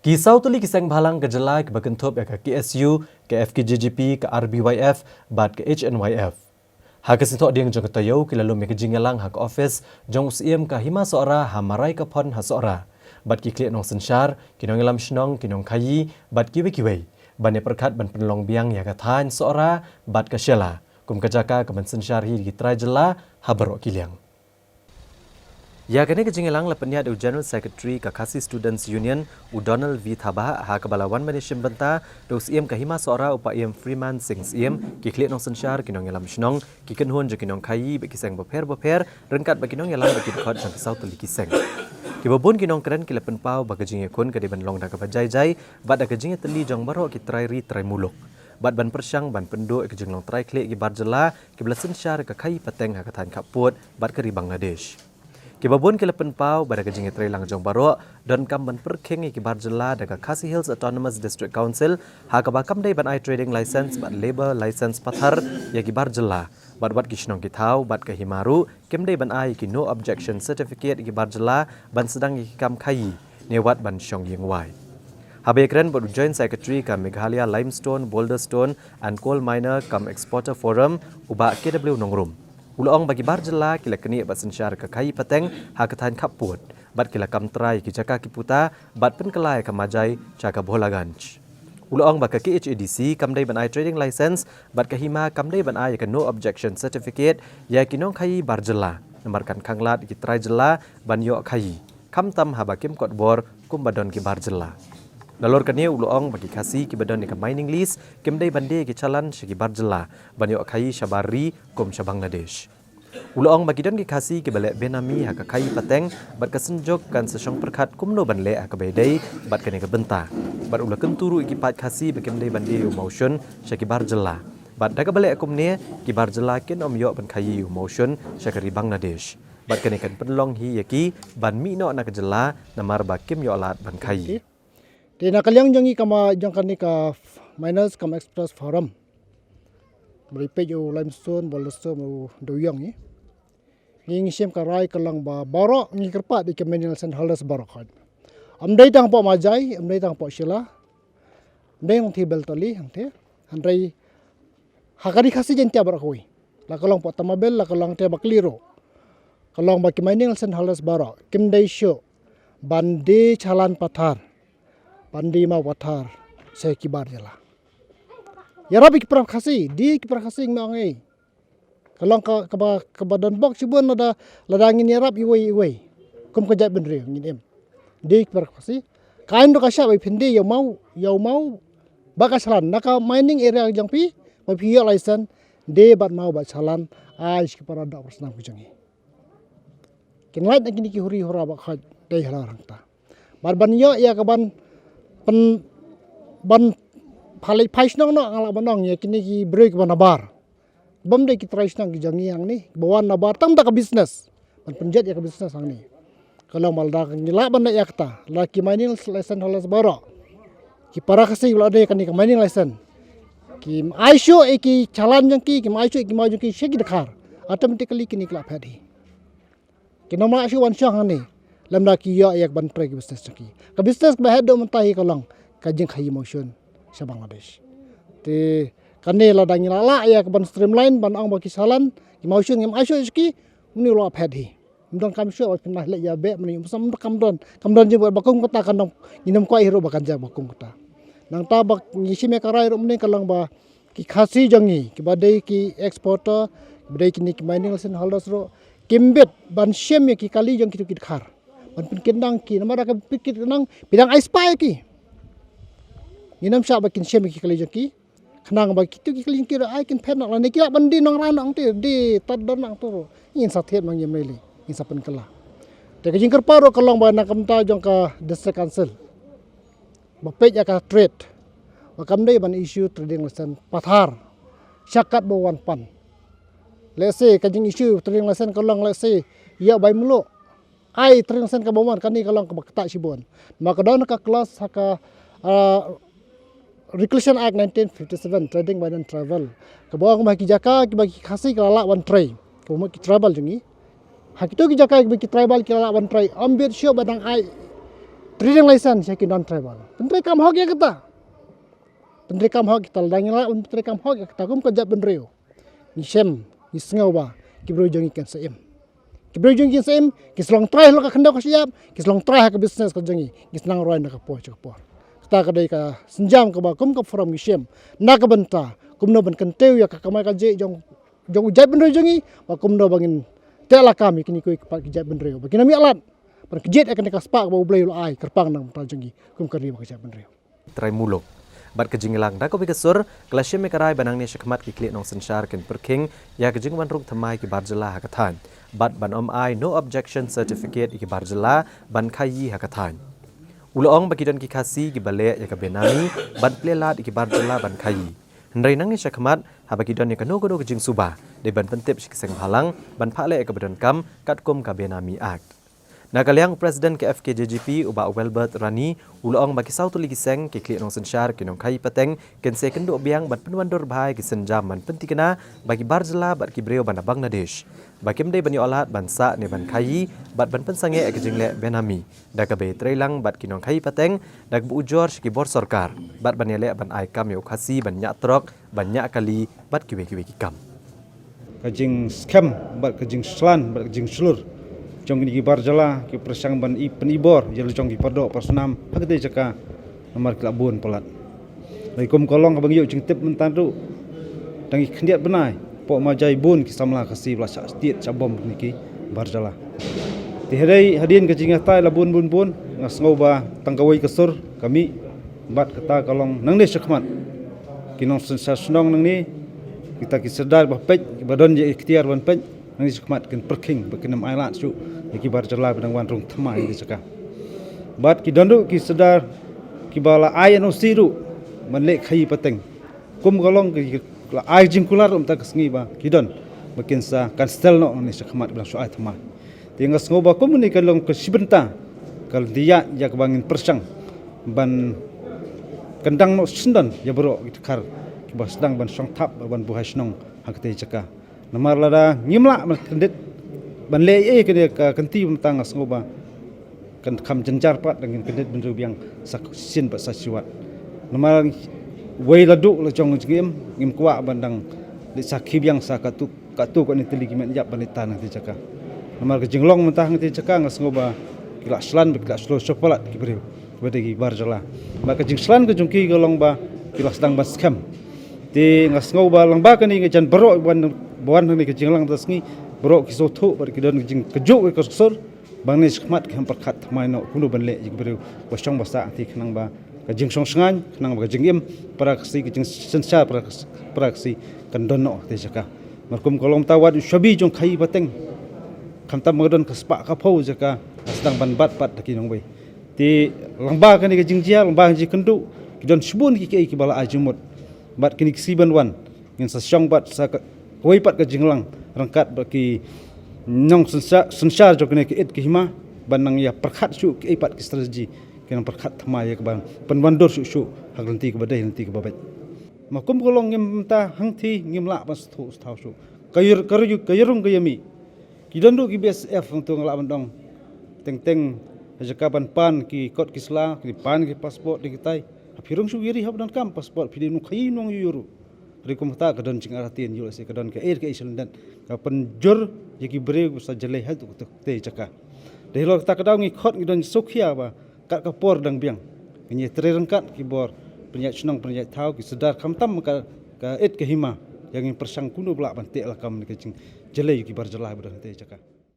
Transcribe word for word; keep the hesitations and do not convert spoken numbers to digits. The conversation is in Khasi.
Ki saw tylli ki seng bhalang ka jylla kiba kynthup ïa ka K S U, ka F K J G P, ka R B Y F bad ka H N Y F, ha ka sien thohdieng jong ka taïew ki la lum ïa ka jingïalang ha ka ophis jong u Syiem ka Hima Sohra ha Marai ka Phon ha Sohra, bad ki khlieh nongsynshar, ki nongïalam shnong, ki nongkhaïi bad kiwei kiwei, ban ïa pyrkhat ban pynlong biang ïa ka thaiñ Sohra bad ka Shella kum ka jaka kaban synshar hi da ki trai jylla ha baroh ki liang. Ïa kane ka jingïalang la pynïaid da u General Secretary ka Khasi Students Union, u Donald V Thabah, ha kaba la wan ban ïashim bynta da u Syiem ka Hima Sohra, u Paiem Freeman Singh Syiem, ki khlieh nongsynshar, ki nongïalam shnong, ki kynhun jong ki nongkhaïi bad ki seng bapher bapher, ryngkat bad ki nongïalam bad ki dkhot jong ki saw tylli ki seng. Kiba bun ki nongkren ki la pynpaw ba ka jingïakhun ka dei ban long da kaba jai jai bad da ka jingïatylli jong baroh ki trai ri trai muluk, bad ban pyrshang ban pynduh ïa ka jinglong trai khlieh ki bar jylla kiba la synshar ïa ka khaïi pateng ha ka thaiñ khappud bad ka ri Bangladesh. Kiba bun ki la pynpaw ba da ka jingïatreilang jong baroh, donkam ban pyrkhing ïa ki bar jylla da ka Khasi Hills Autonomous District Council, ha kaba kam dei ban ai trading license bad labour license pathar ïa ki bar jylla, bad wat ki shnong ki thaw bad ka hima ruh kim dei ban ai ki no objection certificate ïa ki bar jylla ban sdang ïa ki kam khaïi ne wat ban shong ïing wai. Haba ïakren bad u Joint Secretary ka Meghalaya Limestone, Boulder Stone and Coal Miner cum Exporter Forum, u Bah K W Nongrum, u la ong ba ki bar jylla ki la knieh bad synshar ka khaïi pateng ha ka thaiñ khappud, bad ki la kam trai ïa ki jaka ki puta bad pynkylla ïa ka majai sha ka Bholaganj. U la ong ba ka K H A D C kam dei ban ai trading license bad ka hima kam dei ban ai ïa ka no objection certificate ïa ki nongkhaïi bar jylla, namar kan khanglad ïa ki trai jylla ban ïoh khaïi, khamtam haba kim kot bor kumba don ki bar jylla. Nalor kane u la ong ba ki Khasi kiba don ïa ka mining lease kim dei ban die ïa ki challan sha ki bar jylla ban ïoh khaïi shabar ri kum sha Bangladesh. U la ong ba ki don ki Khasi kiba leh benami ha ka khaïi pateng, bad ka synjuk kan sa shong pyrkhat kumno ban leh ha kaba ïadei bad kane ka bynta. Bad u la kyntu ruh ïa ki paid Khasi ba kim dei ban die ïa u mawshun sha ki bar jylla, bad da kaba leh kumne ki bar jylla kin ym ïoh ban khaïi ïa u mawshun sha ka ri Bangladesh. Bad kane kan pynlong hi ïa ki ban mih noh na ka jylla namar ba kim ïoh lad ban khaïi. Te na ka liang jong ngi kama jong kane ka Miners cum Exporters Forum, ba la peit ïa u Limestone, Boulder Stone, u Dewïong ngi, ngi ngi shim ka rai ka long ba baroh ngi kyrpad ïa ki mining license holders baroh khoit. Ym dei tang hapoh Majai, ym dei tang hapoh Shella, ym dei hangtei Bel Tali hangtei, hynrei ha ka ri Khasi Jaiñtia baroh kawei, la ka long hapoh Tamabel, la ka long hangtei Bakli ruh, ka long ba ki mining license holders baroh kim dei shuh ban die challan pathar, ban die maw pathar sha ki bar jylla. Ïarap ïa ki para Khasi, die ki para Khasi, ngim ong ei. Ka long ka, kaba, kaba don bok shibun lada, lada ngin ïarap iwei iwei kum ka jaitbynriew, ngin im. Die ki para Khasi. Ka aiñ ruh ka shah ba phin die ïa u maw, ïa u maw bad ka challan na ka mining area jong phi, ba phi ïoh license, die bad maw bad challan, ai sha ki para doh para snam ki jong ngi. Kin lait na kine ki huri hura ba khoit dei halor hangta. Bad ban ïoh ïa ka ban pyn, ban phai leit phai shnong noh, nga lah ban ong, ïa kine ki briew kiba nabar, bym dei ki trai shnong ki jong ngi hangne, kiba wan nabar tang da ka business, ban pynjot ïa ka business hangne. Ka long ba lada ngi lah ban leh ïa kata, la ki mining license holders baroh, ki para Khasi ba la dei kane ka mining license, kim ai shuh ïa ki challan jong ki, kim ai shuh ïa ki maw jong ki sha ki dkhar, automatically kine ki lah phet hi. Kin ym lah shuh wan shong hangne lymda ki ïoh ïa ka ban trei ka business jong ki. Ka business kaba heh duh mynta hi ka long ka jingkhaïi mawshun sha Bangladesh. Te kane lada ngi lah lah ïa ka ban streamline, ban ong ba ki challan, ki mawshun ngim ai shuh sha ki, une u lah phet hi. Ym don kam shuh ba phin lah leh ïa beh mynne, ym sam kam don, kam don jingbakum kata, kan don, ngin ym kwah hi ruh ba kan jia bakum kata. Nangta ba ngi shim ïa ka rai ruh mynne ka long ba ki Khasi jong ngi kiba dei ki exporter, kiba dei kine ki mining license holders ruh, kim bit ban shem ïa ki kali jong kito ki dkhar, ban pynkyndang ki, namar da ka pynkyndang phi dang ai spah ïa ki. Ngin ym shah ba kin shem ïa ki kali jong ki, khnang ba kito ki kali jong ki ruh ai kin phet noh, lane ki lah ban die nongrang noh hangto, die tad don noh hangto ruh, ngin sa thied ma ngi ïa mei lei, ngin sa pynkylla. Te ka jingkyrpad ruh ka long ba na ka bynta jong ka District Council, ba peit ïa ka trade, ba kam dei ban issue trading license pathar sha katba wan pan. Let's say ka jing issue trading license ka long, let's say, ïa bai mluh, ai trading license kaba wan, kane ka long kaba ktah shibun. Ma ka don ka clause ha ka, ah, Regulation Act nineteen fifty-seven, Trading by Land Travel, kaba ong ba ki jaka kiba ki Khasi ki la lah ban trei, kaba mut ki tribal jong ngi, ha kito ki jaka kiba ki tribal ki la lah ban trei, ym bit shuh ba dang ai Trading license ïa ki non-tribal. Pyntreikam hok ïa kata. Pyntreikam hok kita, lada ngi lah pyntreikam hok ïa kita kum ka jaitbynriew, ngi shem, ngi sngew ba ki briew jong ngi kin sa im. Ki briew jong ngi kin sa im, ki sa long trai halor ka khyndew ka shyiap, ki sa long trai ha ka business ka jong ngi, ngi sa nang roi na ka por sha ka por. Kata ka dei ka sienjam kaba kum ka forum ngi shem na ka bynta kumno ban kyntiew ïa ka kamai kajih jong, jong u jaitbynriew jong ngi, ba kumno ba ngin teh lakam ïa kine kiwei pat ki jaitbynriew ba kin ym ïalad ban kjit ïa kane ka spah kaba U Blei u la ai kyrpang na ka bynta jong ngi kum ka ri bad ka jaitbynriew. Trai muluk. Bad ka jingïalang da kawei ka sur, ka la shim ïa ka rai ba nangne shakhmat ki khlieh nongsynshar kin pyrkhing ïa ka jingwan rung thymmai ki bar jylla ha ka thaiñ, bad ban ym ai no objection certificate ïa ki bar jylla ban khaii ha ka thaiñ. U la ong ba ki don ki Khasi kiba leh ïa ka benami ban plie lad ïa ki bar jylla ban khaii. Hynrei nangne shakhmat, haba ki don ïa kano kano ka jingsuba, dei ban pyntip sha ki seng bhalang ban phah leh ïa kaba donkam katkum ka Benami Act. Na ka liang u President ka F K J G P, u Bah Welbert Rani, u la ong ba ki saw tylli ki seng, ki khlieh nongsynshar, ki nongkhaii pateng kin sa ïakynduh biang ban pynwandur bha ïa ki sienjam ban pynthikna ba ki bar jylla bad ki briew ba na Bangladesh ba kim dei ban ïoh lad ban sah ne ban khaii bad ban pynsangeh ïa ka jingleh benami da kaba ïatreilang bad ki nongkhaii pateng, da kaba ujor sha ki bor sorkar, bad ban ïaleh ban ai kam ïa u Khasi ban ñiah trok, ban ñiah kali bad kiwei kiwei ki kam. Ka jingskhem bad ka jingshlur bad ka jingshlur jong kine ki bar jylla, ki pyrshang ban i, pynibor ïa la jong ki pardoh parsnam ha katei jaka, namar ki la bun palat. Hynrei kum ka long kaba ngi ïoh jingtip mynta ruh, dang ki khyndiat bnai, pok ma jai bun ki samla Khasi ba la shah tied shah bom kine ki bar jylla. Te hynrei hadien ka jingïatai la bun bun bun, nga sngew ba tang kawei ka sur ka mih, bad kata ka long nangne shakhmat ki nongsynshar shnong nangne, kita ki sordar ba peit, ba don ïa i iktiar ban peit, nangne shakhmat kin pyrkhing ba kin ym ailad shuh ïa ki bar jylla ba dang wan rung thymmai ha katei jaka. Bad ki don ruh ki sordar kiba la ai N O C ruh ban leh khaii pateng. Kum ka long ki la ai jingkular ruh mynta ka sngi ba ki don ba kin sa cancel noh nangne shakhmat ba dang shu ai thymmai. Te nga sngew ba kum kane ka long ka shi bynta ka lynti ïa kaba ngin pyrshang ban kyndang noh shisyndon ïa baroh ki dkhar kiba sdang ban shong thap bad ban buhai shnong ha katei jaka. Namar lada ngim lah ban kyndit ban leh ei ei kane ka kynti mynta, nga sngew ba kan kham jynjar pat da ngin kyndit bynriew biang sa shisien bad sa shiwat. Namar wei la duh la jong jingim, ngim kwah ban dang leit sakhi biang sa katto katto katne tylli ki met ïap ban leit tan ha katei jaka. Namar ka jinglong mynta ha katei jaka nga sngew ba ki la shlan bad ki la shlur shaphrang ki briew kiba dei ki bar jylla. Bad ka jingshlan ka jong ki ka long ba ki la sdang ban skhem. Te nga sngew ba lyngba kane ka jan baroh ba wan, ba wan hangne ka jingïalang mynta ka sngi, baroh ki sngewthuh bad ki don ka jingkyntu ïa ka sur ba nangne shakhmat kim pyrkhat thymmai noh kumno ban leh ïa ki briew ba shong ba sah, te khnang ba ka jingshong shngaiñ, khnang ba ka jingim para Khasi, ka jingsynshar para Khasi, para Khasi kan don noh ha katei jaka. Namar kum ka long mynta wat u shabi jong khaii pateng, khamtam ba ka don ka spah ka phew jaka, ka sdang ban bat pat da ki nongwei. Te lyngba kane ka jingjia, lyngba ka jingkyntu, ki don shibun ki, kiei kiba la ai jingmut. Bad kine ki sngi ban wan ngin sa shong bad sa ka, kawei pat ka jingïalang ryngkat bad ki nongsynshar, synshar jong kane ka ïit ka hima ban nang ïa pyrkhat shuh kiei pat ki strategy, ki nang pyrkhat thymmai ïa kaban pynwandur shuh shuh ha ka lynti kaba dei, lynti kaba beit. Ma kum ka long ngim mynta hangthie ngim lah ban sngewthuh sngewthaw shuh. Ka ïar, ka ïar, ka ïarung ka ïamih. Ki don ruh ki B S F hangto, nga lah ban ong. Teng teng ha jaka ban pan ki kot ki sla, ki pan ki passport, ki tai. Ha phi rung shuh ïa ri hap ban donkam passport, phi dei nongkhaii nongïoh ruh. Hynrei kumta ka don jingartatien, ïoh lehse ka don kaei kaei sha lyndet ka pynjur ïa ki briew ba sa jlei haduh katei jaka. Dei halor kata ka daw ngi khot, ngi don sngewkhia ba kat ka por dang biang ngin ïatrei ryngkat ki bor pynïaid shnong pynïaid thaw, ki sordar, khamtam ka, ka ïit ka hima, ïa ngin pyrshang kumno ba lah ban teh lakam ïa ka jingjlei ïa ki bar jylla ba don ha katei jaka.